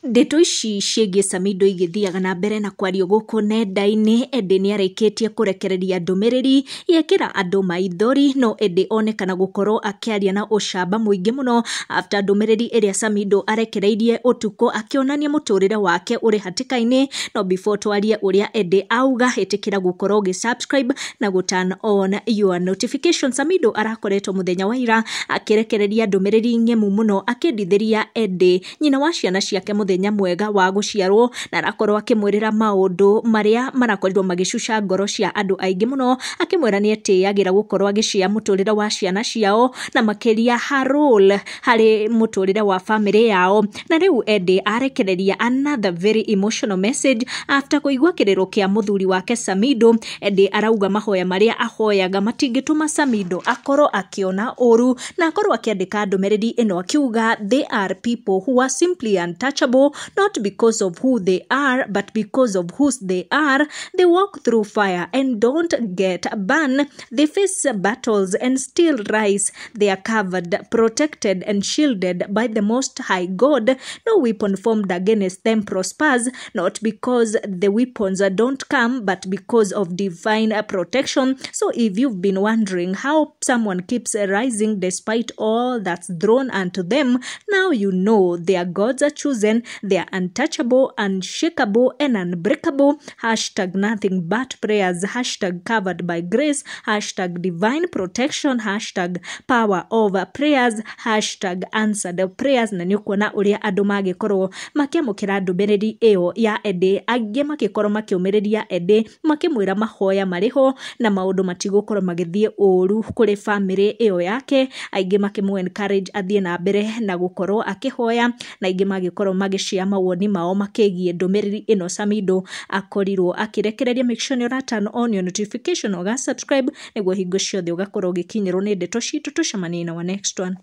Ndeto ici ciĩgiĩ Samidoh igĩthiaga na mbere na kwario gũkũ nenda-inĩ. Eddie nĩarĩkĩtie kũrekereria ndũmĩrĩri yekĩra andũ maithori, no Eddie onekana gũkorwo akĩaria na ũcamba mũingĩ mũno after ndũmĩrĩri ĩrĩa Samidoh arekereirie ũtukũ akĩonania mũtũrĩre wake ũrĩ hatĩka-inĩ. No before twarie ũrĩa Eddie auga, ĩtĩkĩra gũkorwo ũgĩ subscribe na gũ turn on your notification. Samidoh arakoretwo mũthenya wa ira akĩrekereria ndũmĩrĩri ng'emu mũno akĩendithĩria Eddie nyina wa ciana ciake mũthenya mwega wa gũciarwo, na arakorwo akĩmwĩrĩra maũndũ marĩa marakorirwo magĩcuca ngoro cia andũ aingĩ mũno, akĩmwĩra nĩ etĩyagĩra gũkorwo agĩcĩa mũtũrĩre wa ciana ciao na makĩria her role harĩ mũtũrĩre wa famĩlĩ yao. Na rĩu Eddie arekereria another very emotional message after kũigua kĩrĩro kĩa mũthuri wake Samidoh. Eddie arauga mahoya marĩa ahoyaga matingĩtũma Samidoh akorwo akĩona ũru, na akorwo akĩandĩka ndũmĩrĩri ĩno akiuga they are people who are simply untouchable, not because of who they are but because of whose they are. They walk through fire and don't get burned. They face battles and still rise. They are covered, protected and shielded by the Most High God. No weapon formed against them prospers, not because the weapons don't come, but because of divine protection. So if you've been wondering how someone keeps rising despite all that's thrown unto them, now you know their gods are chosen. They are untouchable, unshakable and unbreakable. Hashtag nothing but prayers, hashtag covered by grace, hashtag divine protection, hashtag power over prayers, hashtag answered prayers. Na nĩ ũkuona ũrĩa andũ magĩkorwo makĩamũkĩra ndũmĩrĩri ĩyo ya Eddie, angĩ magĩkorwo makĩũmĩrĩria Eddie makĩmwĩra mahoya marĩ ho na maũndũ matigũkorwo magĩthiĩ ũru kũrĩ famĩlĩ ĩyo yake, aingĩ makĩmũ encourage athiĩ na mbere na gũkorwo akĩhoya, na aingĩ magĩkorwo magĩshare mawoni mao makĩgiĩ ndũmĩrĩri ĩno Samidoh akorirwo akĩrekereria. Make sure nĩ ũra turn on your notification, ũga subscribe nĩguo hingo ciothe ũgakorwo ũgĩkinyĩrwo nĩ ndeto citũ. Tũcemanie na wa next one.